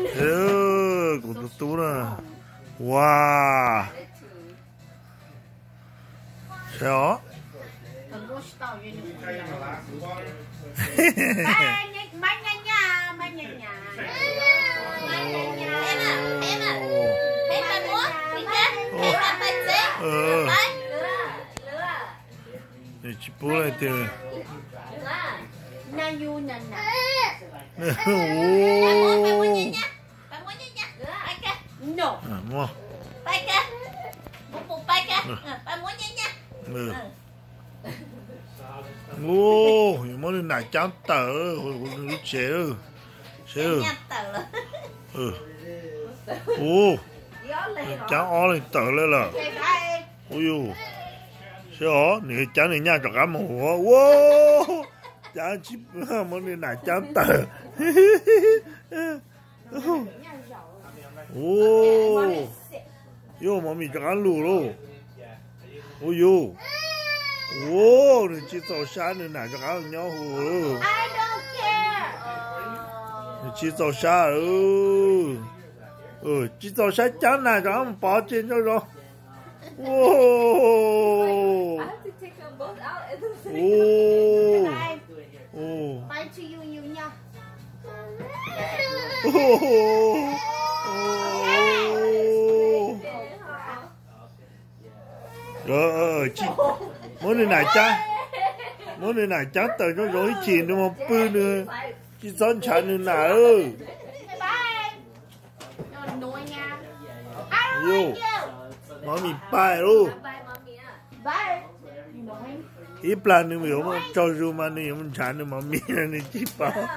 Kuv tus tub na. Ua, saib os. Nws tsis pub li tiag. Ua, yuav muab nws nam cab tawm hauv nws lub tsev. Saib, ua, nws cab ob leeg tawm li lawm. Ua, yus, saib os, nws cab nws nyaj rov qab mus ua, ua, cab tsis, muab nws nam cab tawm. Ua, yus, mov mis rov qab lug lauj. Ua, yus, ua, nws tsis txaus sab, nws nam rov qab nyob hu. Nws tsis txaus sab, tsis txaus sab cab nas rov qab mus pov tseg nraum zoov. Ua, ua, muab nws nam cab, muab nws nam cab tawm nraum zoov ib chim nws mus pw nws, tsis txhob ntshav nws nam. Yus, mov mis pais lauj. Ib plag nws yuav mus tsaug zug mas nws yuav mus ntshav nws mov mis, nws tsis paub.